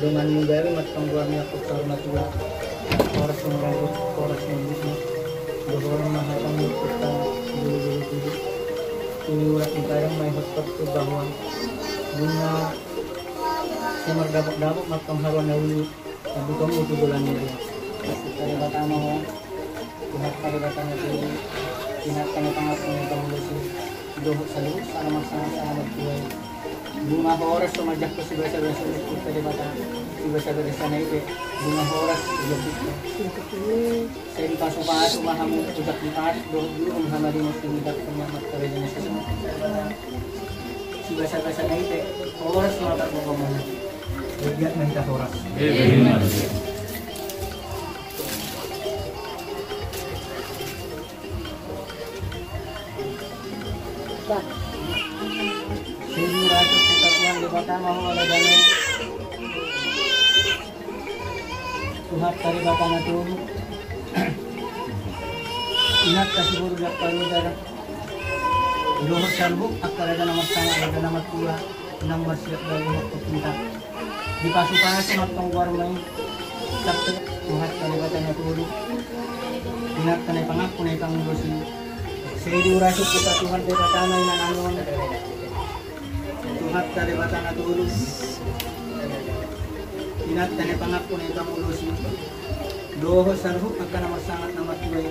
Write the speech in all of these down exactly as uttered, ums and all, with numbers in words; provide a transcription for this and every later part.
Manunggawi mantong goar ni angka saur matua. Horas sumorang, horas mambisnis. Dohonon ma hata ni angka bulu-bulu tubu. Ini urat ni padang ma i hot partubahuan. Bunga sumardapot-dapot mantong haruan na uli. Tapi kamu itu bulan ini. Dari pertama, Tuhan pada datang itu, ingat kami tanggal punya kamu lucu. Dohot saluhut, salamat, salamat, salamat tuai. Bunga horas so manjangkon sibasa-basa ni Ompunta Debata, sibasa-basa na i pe, bunga horas, ujak i pe. Sai dipasu-pasu ma hamu, ujak dipasu, dohot juru ma hamu di musim ujak, penyelamat kerajaan Yesus. Sibasa-basa na i pe, horas ma parbokomon. Ujak ma hita horas. Bah. Sini masuk kita Tuhan Debata ma ho ala dame. Tuhan Debata na tolu. Inanta siboru Jakka Rudara. Dohot saluhut angka raja na marsangap, raja na martua, nang marsiap dabu hot pinta. Dipasu-pasu mantong goarmu i. Tapi Tuhan Debata na tolu. Inanta na pangampu na pangulosi. Sai diurasi hita Tuhan Debata na inangan on. Tuhan Debata na tolu. Inanta na pangampu na pangulosi. Dohot saluhut angka na marsangap na martua i.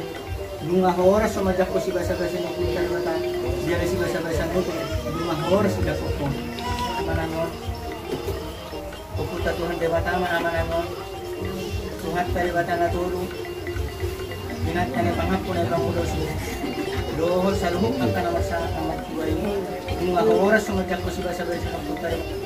Bunga horas so manjangkon sibasa-basa ni Ompunta Debata. Jala sibasa-basa ni i pe, bunga horas dijangkon ho. Amanangon. Ompunta Tuhan Debata ma amanangon. Tuhan Debata na tolu. Inanta na pangampu na pangulosi. Dohot saluhut angka na marsangap na martua i. Bunga horas so manjangkon sibasa-basa ni Ompunta Debata.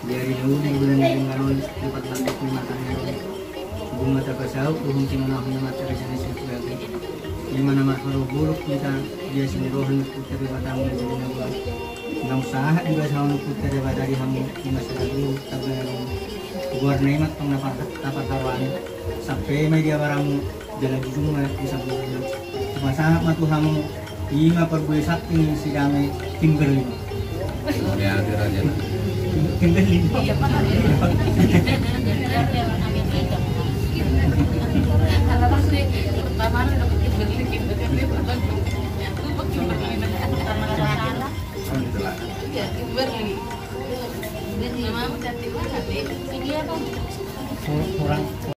Di ari na uli bulan na denggan on, di parlambek ni mataniari on. Bunga tapasaut, uhum tinonahon ni mata raja ni sipulaki. Ima na marhalo buruk hita, dia sini rohan ni Ompunta Debata muna jadi na buat. Naung sahat dibasahon Ompunta Debata di hamu, ima sada buruk, tabenar on. Goarna ima tong na parha-, na parharoan. Sampe ma i di abaramu, jala jujung ma di sabungan. Hupasahat ma tu hamu, ima parbue sakti ni si Dame, Kimberly. Kimberly. Iya, paham ya. Kalau pas nih, pertama lu dapet Kimberly, Kimberly, Kimberly. Lu pakai Kimberly, pertama kali. Iya, Kimberly. Kimberly, mama cantik banget, ya. Ini apa? Kurang.